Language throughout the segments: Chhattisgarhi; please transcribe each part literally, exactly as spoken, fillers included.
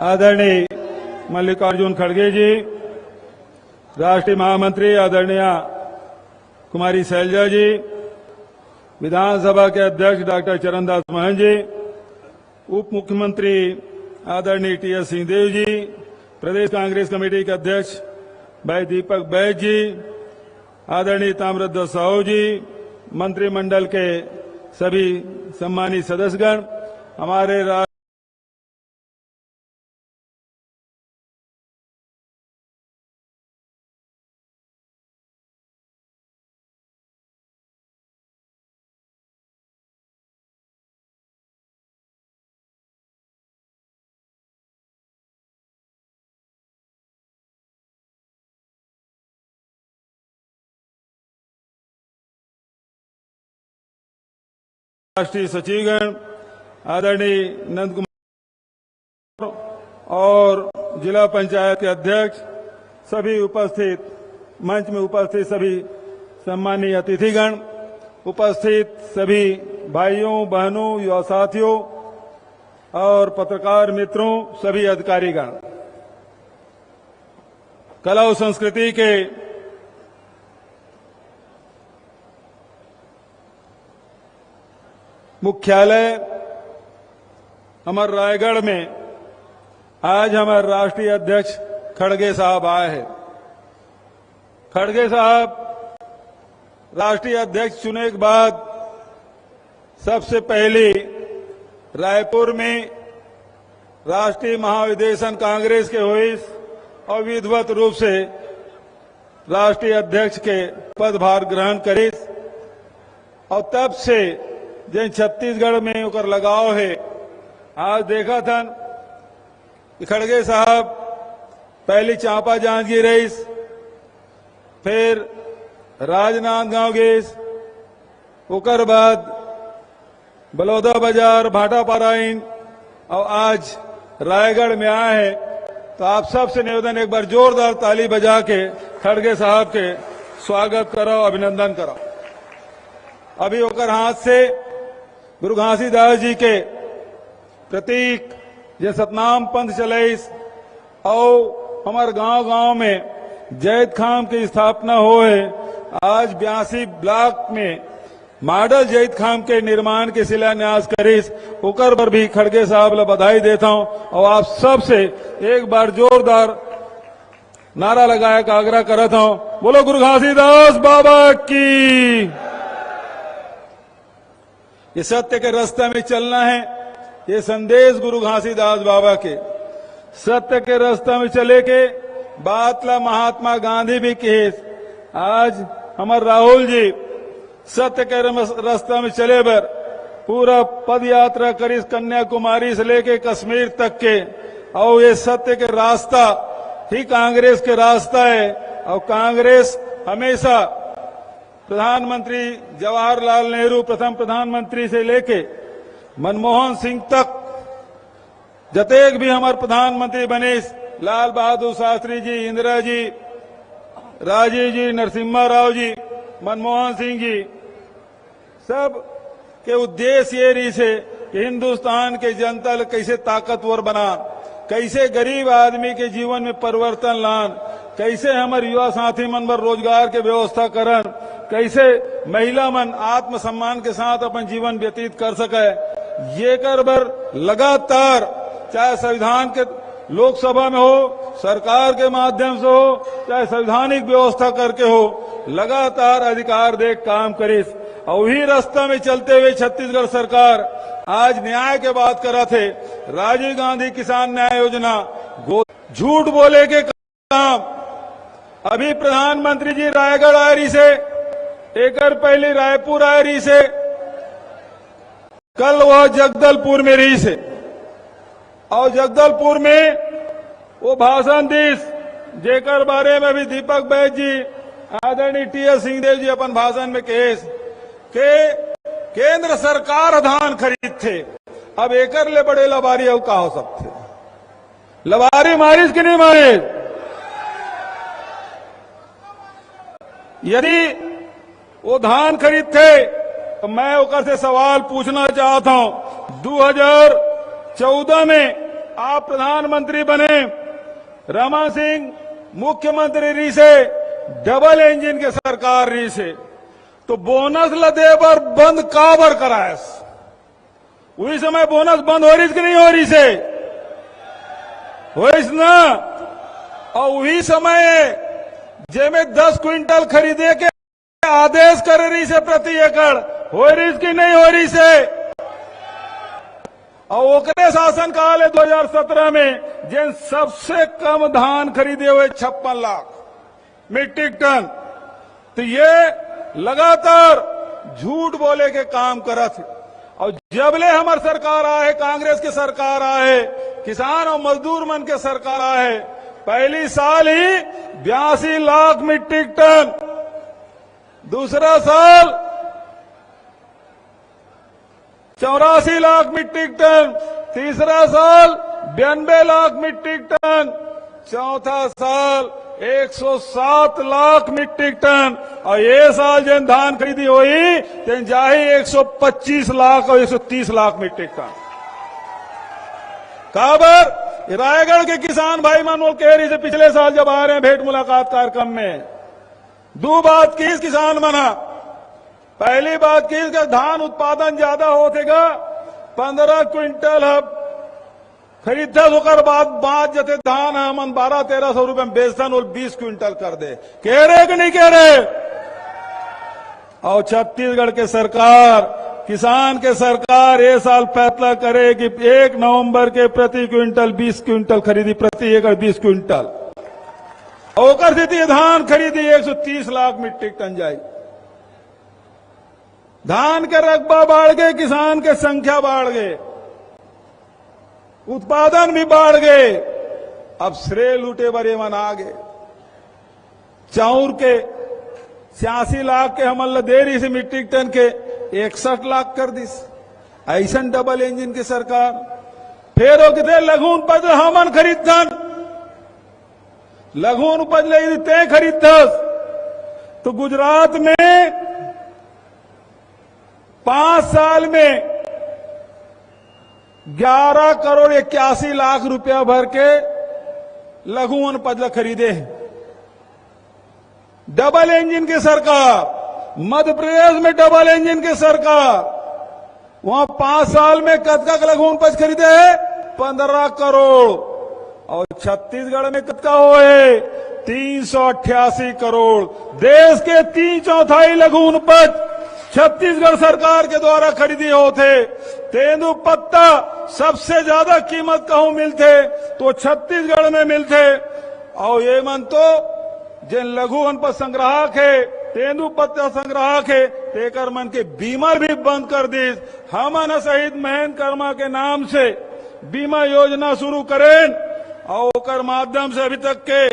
आदरणीय मल्लिकार्जुन खड़गे जी, राष्ट्रीय महामंत्री आदरणीय कुमारी शैलजा जी, विधानसभा के अध्यक्ष डॉक्टर चरणदास महंत जी, उप मुख्यमंत्री आदरणीय टी एस सिंहदेव जी, प्रदेश कांग्रेस कमेटी के अध्यक्ष भाई दीपक बैज जी, आदरणीय ताम्रध्वज साहू जी, मंत्रिमंडल के सभी सम्मानित सदस्यगण, हमारे रा- राष्ट्रीय सचिवगण, आदरणीय नंद कुमार और जिला पंचायत के अध्यक्ष, सभी उपस्थित, मंच में उपस्थित सभी सम्मानीय अतिथिगण, उपस्थित सभी भाइयों, बहनों, युवा साथियों और पत्रकार मित्रों, सभी अधिकारीगण, कला और संस्कृति के मुख्यालय हमर रायगढ़ में आज हमर राष्ट्रीय अध्यक्ष खड़गे साहब आए हैं। खड़गे साहब राष्ट्रीय अध्यक्ष चुने के बाद सबसे पहली रायपुर में राष्ट्रीय महाधिवेशन कांग्रेस के होइस और विधिवत रूप से राष्ट्रीय अध्यक्ष के पदभार ग्रहण करिस और तब से जेन छत्तीसगढ़ में ओकर लगाव हे। आज देखत हन कि खड़गे साहब पहली चांपा जांजगीर रहिस, फिर राजनांदगांव गेस, ओकर बाद बलौदाबाजार, भाटापारा इन और आज रायगढ़ में आए हैं, तो आप सबसे निवेदन, एक बार जोरदार ताली बजा के खड़गे साहब के स्वागत करो, अभिनंदन करो। अभी ओकर हाथ से गुरु घासीदास जी के प्रतीक जे सतनाम पंथ चलाइस और हमर गांव-गांव में जैतखाम की स्थापना होए, आज बयासी ब्लॉक में मॉडल जैतखाम के निर्माण के शिलान्यास करिस, ओकर बर भी खड़गे साहब ला बधाई देत हंव और आप सबसे एक बार जोरदार नारा लगाए का आग्रह करत हंव, बोलो गुरु घासीदास बाबा की। ये सत्य के रास्ता में चलना है, ये संदेश गुरु घासीदास बाबा के। सत्य के रास्ता में चले के बात ला महात्मा गांधी भी कहे। आज हमर राहुल जी सत्य के रमस-, रास्ता में चले बर पूरा पद यात्रा करिस, कन्याकुमारी से लेके कश्मीर तक के। और ये सत्य के रास्ता ही कांग्रेस के रास्ता है और कांग्रेस हमेशा प्रधानमंत्री जवाहरलाल नेहरू, प्रथम प्रधानमंत्री से लेके मनमोहन सिंह तक, जतेक भी हमर प्रधानमंत्री बनिस, लाल बहादुर शास्त्री जी, इंदिरा जी, राजीव जी, नरसिम्हा राव जी, मनमोहन सिंह जी, सब के उद्देश्य ये रहिस हे कि हिंदुस्तान के जनता ल कइसे ताकतवर बनान, कइसे गरीब आदमी के जीवन में परिवर्तन लान, कइसे हमर युवा साथी मन बर रोजगार के व्यवस्था करन, कइसे महिला मन आत्मसम्मान के साथ अपन जीवन व्यतीत कर सके, येकर बर लगातार चाहे संविधान के लोकसभा में हो, सरकार के माध्यम से हो, चाहे संवैधानिक व्यवस्था करके हो, लगातार अधिकार दे काम करिस। और वही रास्ता में चलते हुए छत्तीसगढ़ सरकार आज न्याय के बात करत हे। राजीव गांधी किसान न्याय योजना, गो-, झूठ बोले के काम। अभी प्रधानमंत्री जी रायगढ़ आए रहिस हे, एकर पहले रायपुर आए रहिस हे, कल वह जगदलपुर में रहिस हे और जगदलपुर में वो भाषण दिस, जेकर बारे में भी दीपक बैज जी, आदरणीय टी एस सिंहदेव जी अपन भाषण में कहेस के केंद्र सरकार धान खरीदथे, अब एकर ले बड़े लबारी अउ का हो सकथे? लबारी मारिस कि नहीं मारिस? यदि वो धान खरीदथे, तो मैं ओकर से सवाल पूछना चाहत हंव, दू हजार चौदह में आप प्रधानमंत्री बने, रमन सिंह मुख्यमंत्री रहिसे, डबल इंजन के सरकार रहिसे, तो बोनस ल दे बर बंद काबर करायस? उही समय बोनस बंद हो रहिस कि नहीं हो रहिसे? होइस ना। अउ उही समय जेमे दस क्विंटल खरीदे के आदेश करे रहिसे प्रति एकड़, हो रहिस कि नहीं हो रहिसे? अउ ओकरे शासनकाल हे दो हजार सत्रह में, जेन सबसे कम धान खरीदे हुए छप्पन लाख मीट्रिक टन। तो ये लगातार झूठ बोले के काम करत हे। अउ जब ले हमर सरकार आए, कांग्रेस के सरकार आए, किसान अउ मजदूर मन के सरकार आए, पहली साल ही बयासी लाख मीट्रिक टन, दूसरा साल चौरासी लाख मीट्रिक टन, तीसरा साल बयानबे लाख मीट्रिक टन, चौथा साल एक सौ सात लाख मीट्रिक टन, अउ ये साल जेन धान खरीदी होही, तेन जाही एक सौ पच्चीस लाख अउ एक सौ तीस लाख मीट्रिक टन। काबर? ये रायगढ़ के किसान भाई मन वो कहे रहिसे पिछले साल जब आ रहे हैं भेंट मुलाकात कार्यक्रम में, दू बात किहिस किसान मन ह। पहली बात किहिस के धान उत्पादन ज्यादा होथे गा, पन्द्रह क्विंटल ह खरीदथस, ओकर बाद बाँच जथे धान ह, हमन बारह तेरह सौ रुपया में बेचथन, वो बीस क्विंटल कर दे। कहे रहे कि नहीं कहे रहे? अउ छत्तीसगढ़ के सरकार, किसान के सरकार ये साल फैसला करे कि एक नवंबर के प्रति क्विंटल बीस क्विंटल खरीदी, प्रति एकड़ बीस क्विंटल। अउ ओकर सेती धान खरीदी एक सौ तीस लाख मीट्रिक टन जाही। धान के रकबा बाढ़ गे, किसान के संख्या बाढ़ गे, उत्पादन भी बाढ़ गे। अब श्रेय लूटे बर ये मन आ गे। चाउर के छियासी लाख के हमन ल दे रहिसे मीट्रिक टन के, इकसठ लाख कर दिस। अइसन डबल इंजन के सरकार। फेर वो कथे लघु उपज ल हमन खरीदथन। लघु उपज ल यदि तैं खरीदथस तो गुजरात में पांच साल में ग्यारह करोड़ इक्यासी लाख रुपया भर के लघु वनोपज ल खरीदे हे। डबल इंजन के सरकार, मध्य प्रदेश में डबल इंजन के सरकार, वहां पांच साल में कतका के लघु वनोपज खरीदे हे? पन्द्रह करोड़। अउ छत्तीसगढ़ में कतका होए? तीन सौ अट्ठासी करोड़। देश के तीन चौथाई लघु वनोपज छत्तीसगढ़ सरकार के द्वारा खरीदी होथे। तेंदूपत्ता सबसे ज्यादा कीमत कहूं मिलथे तो छत्तीसगढ़ में मिलथे। अउ ये मन तो जेन लघु वनोपज संग्राहक हे, तेंदूपत्ता संग्राहक हे, तेकर मन के बीमा भी बंद कर दिस। हमन ह शहीद महेंद्र कर्मा के नाम से बीमा योजना शुरू करेन अउ ओकर माध्यम से अभी तक के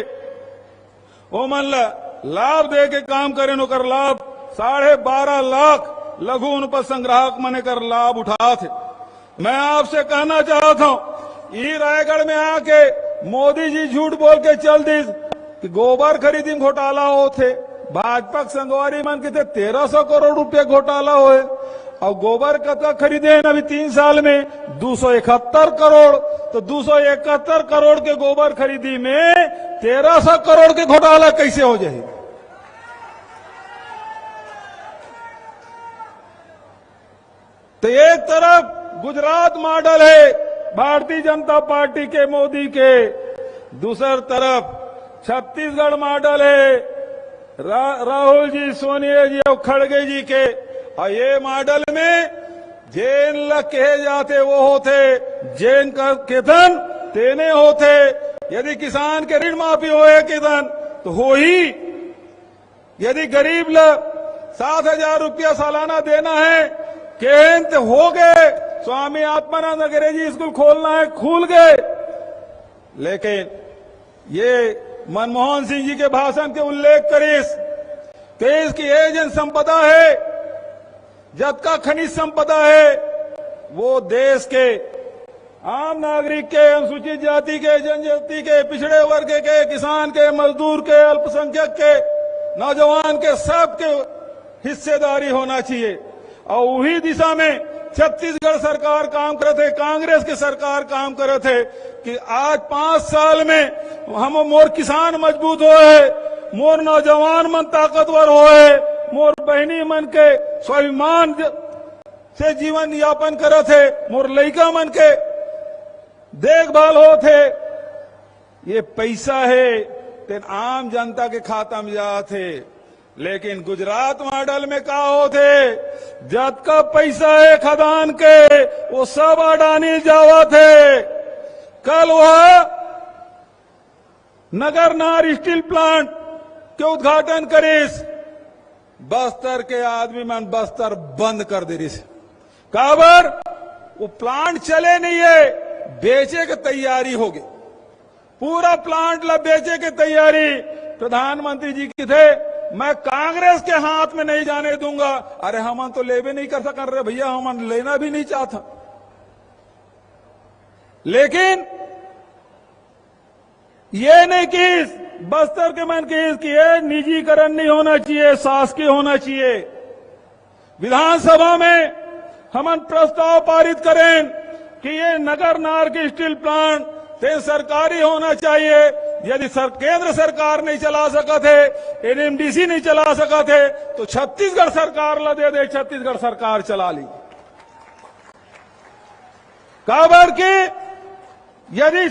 ओमन ल लाभ दे के काम करेन। ओकर लाभ साढ़े बारह लाख लघु वनोपज संग्राहक मन एकर लाभ उठात हे। मैं आपसे कहना चाहत हूं, ई रायगढ़ में आके मोदी जी झूठ बोल के चल दिस कि गोबर खरीदी में घोटाला होथे। भाजपा के संगवारी मन कथे तेरह सौ करोड़ रुपया घोटाला होए, अउ गोबर कतका खरीदे हे अभी तीन साल में? दो सौ इकहत्तर करोड़। तो दो सौ इकहत्तर करोड़ के गोबर खरीदी में तेरह सौ करोड़ के घोटाला कैसे हो जाही? तो एक तरफ गुजरात मॉडल हे भारतीय जनता पार्टी के, मोदी के, दूसर तरफ छत्तीसगढ़ मॉडल हे रा-, राहुल जी, सोनिया जी अउ खड़गे जी के। अउ ये मॉडल में जेन ल कहे जाथे वो होथे, जेन कथन तेने होथे। यदि किसान के ऋण माफी होए कथन तो होही, यदि गरीब ल सात हजार रुपया सालाना देना हे, केहेन त हो गे, स्वामी आत्मानंद अंग्रेजी स्कूल खोलना हे, खुल गे। लेकिन ये मनमोहन सिंह जी के भाषण के उल्लेख करिस, कहिस कि ये जेन संपदा हे, जतका खनिज संपदा हे, वो देश के आम नागरिक के, अनुसूचित जाति के, जनजाति के, पिछड़े वर्ग के, किसान के, मजदूर के, अल्पसंख्यक के, नौजवान के, सबके हिस्सेदारी होना चाहिए। अउ उही दिशा में छत्तीसगढ़ सरकार काम करत हे, कांग्रेस के सरकार काम करत हे कि आज पांच साल में हम, मोर किसान मजबूत होए हे, मोर नौजवान मन ताकतवर होए हे, मोर बहिनी मन के स्वाभिमान ज-, से जीवन यापन करत हे, मोर लइका मन के देखभाल होत हे। ये पैसा हे, तेन आम जनता के खाता में जात हे। लेकिन गुजरात मॉडल में का होत हे? जतका पैसा हे खदान के, वो सब अडानी जावत हे। कल वह नगरनार स्टील प्लांट के उद्घाटन करिस, बस्तर के आदमी मन बस्तर बंद कर दे रिस। काबर? वो प्लांट चले नहीं हे, बेचे के तैयारी होगे। पूरा प्लांट ला बेचे के तैयारी। प्रधानमंत्री जी कथे, "मैं कांग्रेस के हाथ में नहीं जाने दूंगा।" अरे, हमन तो लेबे नहीं कर सकन रे भैया, हमन लेना भी नहीं चाहत। लेकिन ये नहीं किहिस, बस्तर के मन किहिस कि ये निजीकरण नहीं होना चाहिए, शासकीय होना चाहिए। विधानसभा में हमन प्रस्ताव पारित करेन कि ये नगरनार के स्टील प्लांट तेन सरकारी होना चाहिए। यदि सर, केंद्र सरकार नहीं चला सकत हे, एनएमडीसी नहीं चला सकत हे, तो छत्तीसगढ़ सरकार ला दे दे, छत्तीसगढ़ सरकार चला ली। काबर कि यदि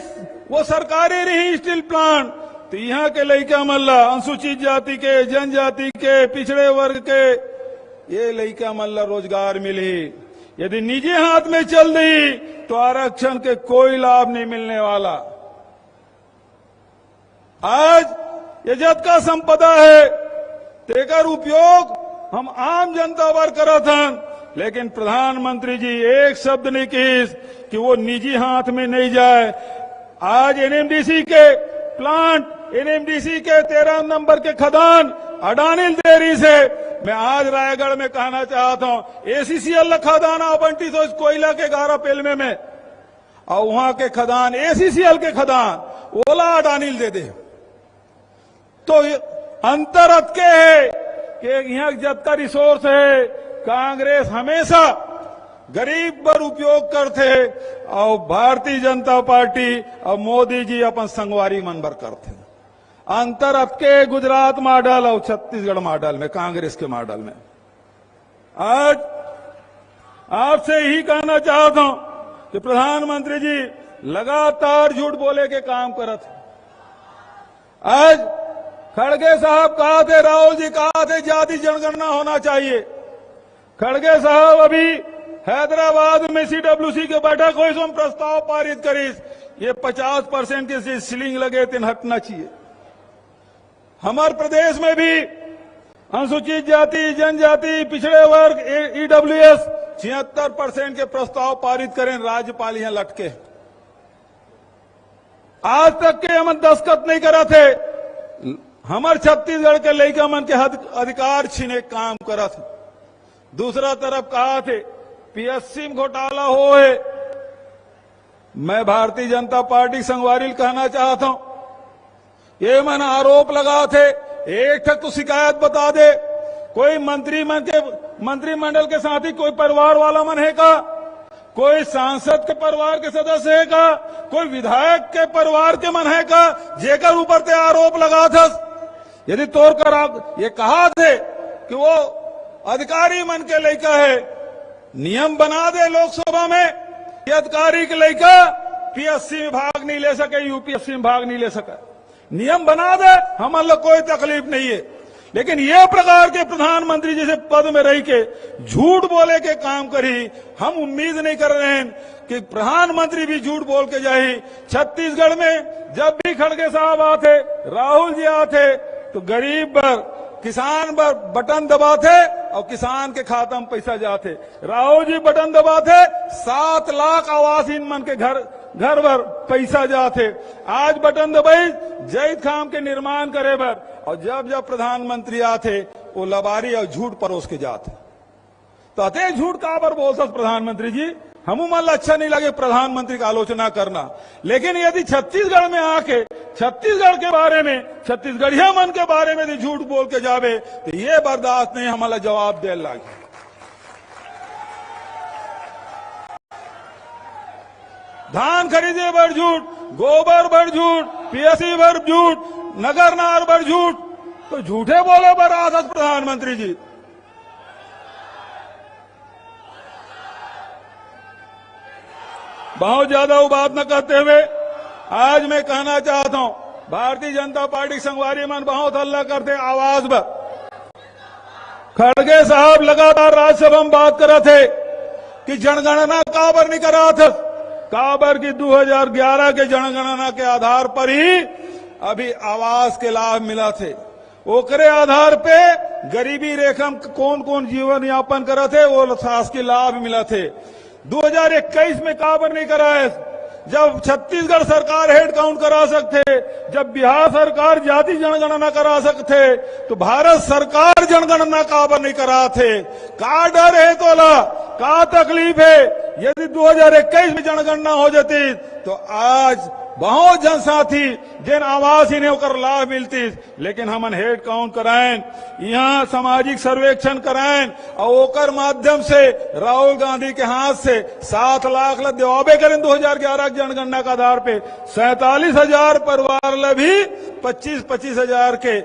वो सरकारी रही स्टील प्लांट, तो यहाँ के लइका मन ला, अनुसूचित जाति के, जनजाति के, पिछड़े वर्ग के, ये लइका मन ला रोजगार मिलही। यदि निजी हाथ में चल दी, तो आरक्षण के कोई लाभ नहीं मिलने वाला। आज ये जतका संपदा हे, तेकर उपयोग हम आम जनता बर करत हन, लेकिन प्रधानमंत्री जी एक शब्द नहीं किहिस कि वो निजी हाथ में नहीं जाए। आज एनएमडीसी के प्लांट, एनएमडीसी के तेरह नंबर के खदान अडानी ल दे रिहिस हे। मैं आज रायगढ़ में कहना चाहत हूं, एसीसीएल ला खदान आवंटिस होइस कोयला के ग्यारह पेलमे में, अउ उहां के खदान, एसीसीएल के खदान, ओला अडानी ल दे दे। तो ये अंतर अतके हे कि इहां जतका रिसोर्स हे, कांग्रेस हमेशा गरीब बर उपयोग करथे, अउ भारतीय जनता पार्टी अउ मोदी जी अपन संगवारी मन बर करथे। अंतर अतके गुजरात मॉडल अउ छत्तीसगढ़ मॉडल में, कांग्रेस के मॉडल में। आज आपसे यही कहना चाहता हूं कि प्रधानमंत्री जी लगातार झूठ बोले के काम करत हे। आज खड़गे साहब कहा थे, राहुल जी कहा थे, जाति जनगणना होना चाहिए। खड़गे साहब अभी हैदराबाद में सीडब्ल्यूसी के बैठक होइस, हम प्रस्ताव पारित करिस, ये पचास परसेंट के सीलिंग लगे, तेन हटना चाहिए। हमारे प्रदेश में भी अनुसूचित जाति, जनजाति, पिछड़े वर्ग, ईडब्ल्यूएस छिहत्तर परसेंट के प्रस्ताव पारित करें, राज्यपाल यहां लटके। आज तक के हमन दस्तखत नहीं करा थे। हमर छत्तीसगढ़ के लइका मन के हद, अधिकार छीने के काम करत हे। दूसरा तरफ कहा थे पीएससी में घोटाला होए। मैं भारतीय जनता पार्टी संगवारी ल कहना चाहत हूं, ये मन आरोप लगात हे, एक ठक तो शिकायत बता दे। कोई मंत्री मन के, मंत्रिमंडल के साथी कोई परिवार वाला मन हे का? कोई सांसद के परिवार के सदस्य हे का? कोई विधायक के परिवार के मन हे का, जेकर ऊपर ते आरोप लगात हस? यदि तोर करा ये कहा थे कि वो अधिकारी मन के लइका हे, नियम बना दे लोकसभा में कि अधिकारी के लइका पीएससी में भाग नहीं ले सके, यूपीएससी में भाग नहीं ले सके। नियम बना दे, हमन ला कोई तकलीफ नहीं हे। लेकिन ये प्रकार के प्रधानमंत्री जैसे पद में रह के झूठ बोले के काम करी, हम उम्मीद नहीं कर रहे हैं कि प्रधानमंत्री भी झूठ बोल के जाही। छत्तीसगढ़ में जब भी खड़गे साहब आथे, राहुल जी आथे, तो गरीब बर, किसान बर बटन दबाथे अउ किसान के खाता में पैसा जाथे। राहुल जी बटन दबाथे, सात लाख आवास इन मन के घर, घर बर पैसा जाथे। आज बटन दबाई जैतखाम के निर्माण करे बर, अउ जब जब प्रधानमंत्री आथे, वो लबारी अउ झूठ परोस के जाथे। तो अते झूठ काबर बोलथस प्रधानमंत्री जी? हमू मन ला अच्छा नहीं लगे प्रधानमंत्री का आलोचना करना, लेकिन यदि छत्तीसगढ़ में आके छत्तीसगढ़ के बारे में, छत्तीसगढ़िया मन के बारे में यदि झूठ बोल के जाबे, तो ये बर्दाश्त नहीं, हमन ला जवाब दे लागे। धान खरीदे बर झूठ, गोबर बर झूठ, पीएससी बर झूठ, नगर नार बर झूठ, तो झूठे बोले बर आथस प्रधानमंत्री जी। बहुत ज्यादा वो बात न करते हुए आज मैं कहना चाहता हूं, भारतीय जनता पार्टी के संगवारी मन बहुत हल्ला करते आवास बर। खड़गे साहब लगातार राज्यसभा में बात करत हे कि जनगणना काबर नहीं करात, काबर कि दो हज़ार ग्यारह के जनगणना के आधार पर ही अभी आवास के लाभ मिलत हे। ओकरे आधार पे गरीबी रेखा में कौन कौन जीवन यापन करत हे, वो शासकीय लाभ मिलत हे। दो हज़ार इक्कीस में काबर नहीं कराए, जब छत्तीसगढ़ सरकार हेड काउंट करा सकथे, जब बिहार सरकार जाति जनगणना करा सकथे, तो भारत सरकार जनगणना काबर नहीं करात हे? का डर हे तोला? का तकलीफ हे? यदि दो हज़ार इक्कीस में जनगणना हो जाती, तो आज बहुत जन साथी जेन आवास ही नहीं, ओकर लाभ मिलती। लेकिन हमन हेड काउंट कराएन, यहाँ सामाजिक सर्वेक्षण कराएन और ओकर माध्यम से राहुल गांधी के हाथ से सात लाख ला देवाबे करेन दो हज़ार ग्यारह के जनगणना के आधार पे। सैंतालीस हज़ार परिवार ला भी पच्चीस पच्चीस हज़ार के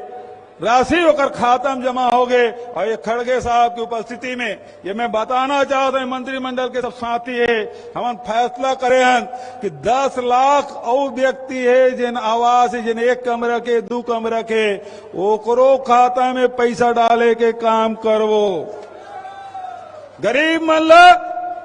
राशि ओकर खाता में जमा हो गए। और ये खड़गे साहब की उपस्थिति में ये मैं बताना चाहत हूं, मंत्रिमंडल के सब साथी हे, हमन फैसला करे हन कि दस लाख अउ व्यक्ति हे, जेन आवास हे, जेन एक कमरा के, दू कमरा के, ओकरो खाता में पैसा डाले के काम करबो। गरीब मन ला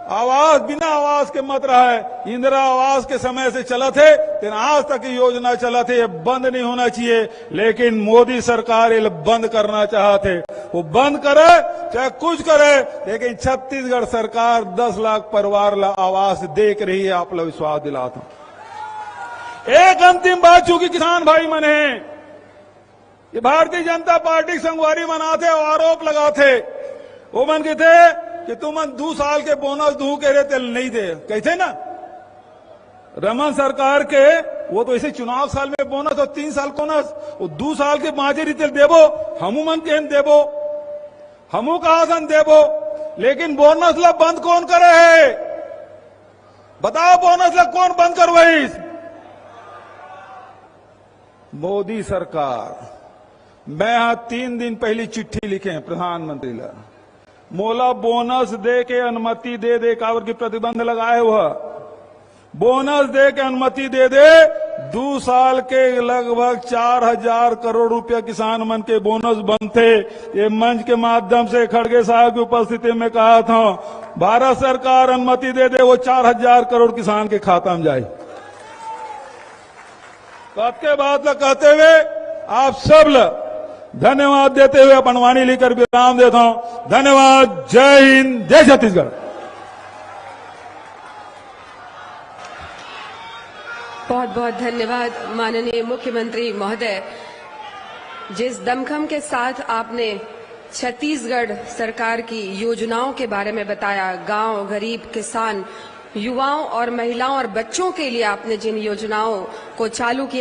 आवास, बिना आवास के मत रहे। इंदिरा आवास के समय से चलत हे, तेन आज तक ये योजना चलत हे, ये बंद नहीं होना चाहिए। लेकिन मोदी सरकार ये बंद करना चाहत हे। वो बंद करे, चाहे कुछ करे, लेकिन छत्तीसगढ़ सरकार दस लाख परिवार ला आवास देख रही है, आप लोग विश्वास दिलाता हूं। एक अंतिम बात, चूंकि किसान भाई मन हे, ये भारतीय जनता पार्टी के संगवारी मन आथे और आरोप लगाथे, वो मन कहते कि तुमन दू साल के बोनस दू के रे तेल नहीं दे, कहते ना। रमन सरकार के वो तो ऐसे चुनाव साल में बोनस और तीन साल बोनस, वो दू साल के बांचे रिते देबो, हमू मन के देबो, हमू कहा सन देबो, लेकिन बोनस ला बंद कौन करे है? बताओ, बोनस ला कौन बंद करवाइस? मोदी सरकार। मैं हा तीन दिन पहली चिट्ठी लिखे हैं प्रधानमंत्री ला, मोला बोनस दे के अनुमति दे दे, काबर की प्रतिबंध लगाए हुआ। बोनस दे के अनुमति दे दे। दू साल के लगभग चार हजार करोड़ रुपया किसान मन के बोनस बनथे। ये मंच के माध्यम से खड़गे साहब की उपस्थिति में कहा था, भारत सरकार अनुमति दे दे, वो चार हजार करोड़ किसान के खाता में जाए। तो अतके बात ला कहते हुए आप सब ला धन्यवाद देते हुए अपन वाणी लेकर विराम देता हूं। धन्यवाद। जय हिंद, जय छत्तीसगढ़। बहुत बहुत धन्यवाद माननीय मुख्यमंत्री महोदय, जिस दमखम के साथ आपने छत्तीसगढ़ सरकार की योजनाओं के बारे में बताया, गांव, गरीब, किसान, युवाओं और महिलाओं और बच्चों के लिए आपने जिन योजनाओं को चालू किया,